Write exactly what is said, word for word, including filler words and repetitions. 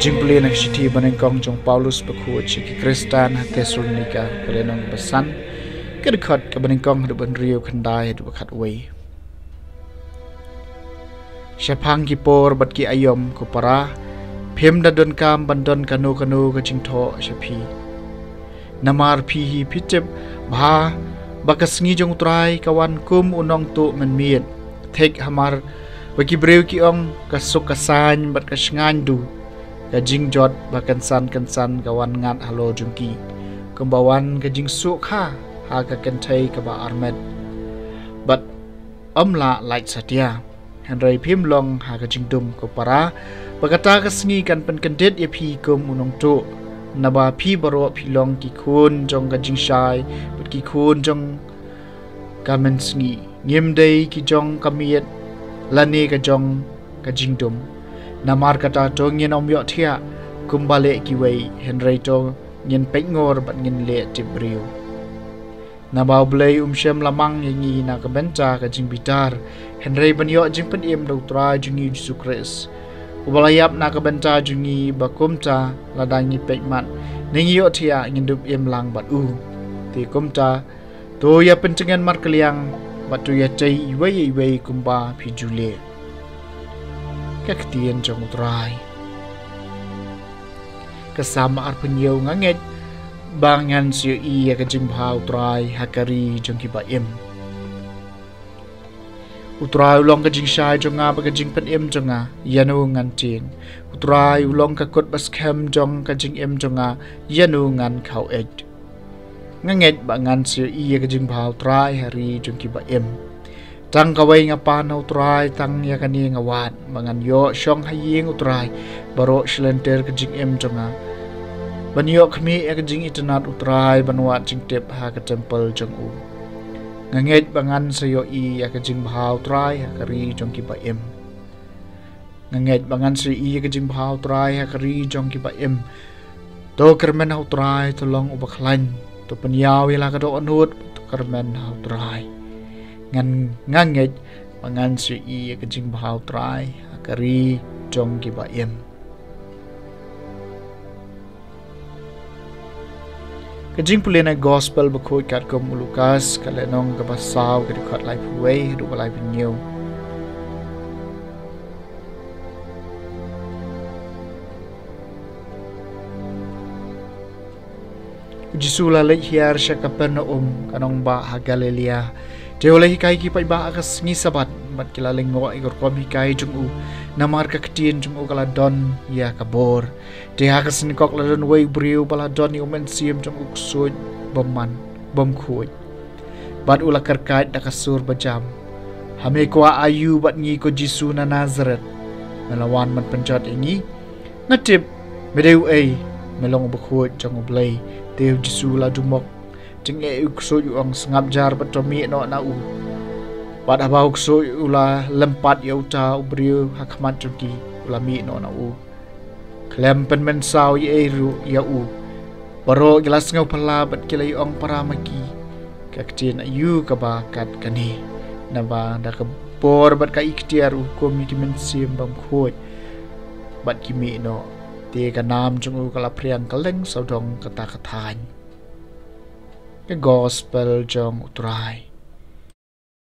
Jingpule na ka shithi banyngkong jong u Paulus bakhuid sha ki Khristan ha Thessalonika, ka lynnong ba san, ka dkhot kaba nyngkong haduh ba hynriew, khyndai haduh ba khatwei. Shaphang ki por bad ki aïom, ko para, phim da donkam ban don kano kano ka jingthoh sha phi. Namar phi hi phi tip bha ba ka sngi jong u Trai ka wan kum u nongtuh mynmiet. Thik hamar ba ki briew ki ong, ka suk ka saiñ bad ka shngaiñ duh, ka jingjot ba kynsan kynsan ka wan ngat halor jong ki, kumba wan ka jingsuh kha ha ka kynthei kaba armet, bad ym lah lait satia. Hynrei phim long ha ka jingdum, ko para, ba kata ka sngi kan pynkyndit ïa phi kum u nongtuh. Naba phi baroh phi long ki khun jong ka jingshai bad ki khun jong ka mynsngi. Ngim dei ki jong ka miet lane ka jong ka jingdum. Namar kata to ngin ym ïohthiah kumba leh kiwei, hynrei to ngin peitngor bad ngin leh tip briew. Naba U Blei um shym la mang ïa ngi na ka bynta ka jingbitar, hynrei ban ïoh jingpynim da u Trai jong ngi Jisu Khrist, uba la ïap na ka bynta jong ngi, ba kumta lada ngi peit mat ne ngi ïohthiah, ngin dup im lang bad u. Te kumta, to ïa pyntngen markylliang bad to ïa tei iwei ïa iwei kumba phi ju leh. Ka ktien jong u Trai. Ka Salm arphew hynñiew. Nga ngeit ba ngan sa ïohi ïa ka jingbha u Trai ha ka ri jong kiba im. U Trai u long ka jingshai jong nga bad ka jingpynim jong nga, ïano ngan tieng? U Trai u long ka kut ba skhem jong ka jingim jong nga, ïano ngan khaw eit? Nga ngeit ba ngan sa ïohi ïa ka jingbha u Trai ha ri jong kiba im. Tang kawei nga pan ha u Trai, tang ïa kane nga wad, ba ngan ïoh shong ha ïing u Trai baroh shi lynter ka jingim jong nga, ban ïoh khmih ïa ka jingitynnad u Trai, ban wad jingtip ha ka templ jong u. Nga ngeit ba ngan sa ïohi ïa ka jingbha u Trai ha ka ri jong kiba im. Nga ngeit ba ngan sa ïohi ïa ka jingbha u Trai ha ka ri jong kiba im. To kyrmen ha u Trai, to long uba khlaiñ, to pynïaw ïa la ka dohnud, to kyrmen ha u Trai. Ngan, nga ngeit ba ngan sa ïohi ïa ka jingbha u Trai ha ka ri jong kiba im. Ka jingpule na Gospel bakhuid katkum u Lukas, ka lynnong kaba saw, ka dkhot laiphew wei haduh ba laiphew hynñiew. U Jisu u la leit hiar sha Kapernaum, ka nongbah ha Galilaïa. Te u la hikai ki paidbah ha ka sngi Sabbath, bad ki la lyngngoh ïa ka rukom hikai jong u, namar ka ktien jong u ka la don ïa ka bor. Te ha ka synagog la don uwei u briew ba la don ïa u mynsiem jong u ksuid bymman, bymkhuid. Bad u la kyrkhat da ka sur bajam, "Ha me kwah aïu bad ngi, ko Jisu na Nasareth? Me la wan ban pynjot ïa ngi? Nga tip me dei uei, me long uba khuid jong U Blei." Te u Jisu u la dumok jingeh ïa u ksuid, u ong, "Sngap jar bad to mih noh na u." Bad haba u ksuid u la lympat ïa uta u briew ha khmat jong ki, u la mih noh na u. Khlem pynmynsaw ei ei ruh ïa u, baroh ki la sngewphylla bad ki la ïa ong para ma ki, "Ka ktien aïu kaba kat kane? Naba da ka bor bad ka iktiar u hukum ïa ki mynsiem bymkhuid bad ki mih noh." Te ka nam jong u ka la phriang kylleng sawdong kata ka thaiñ. Ka Gospel jong u Trai.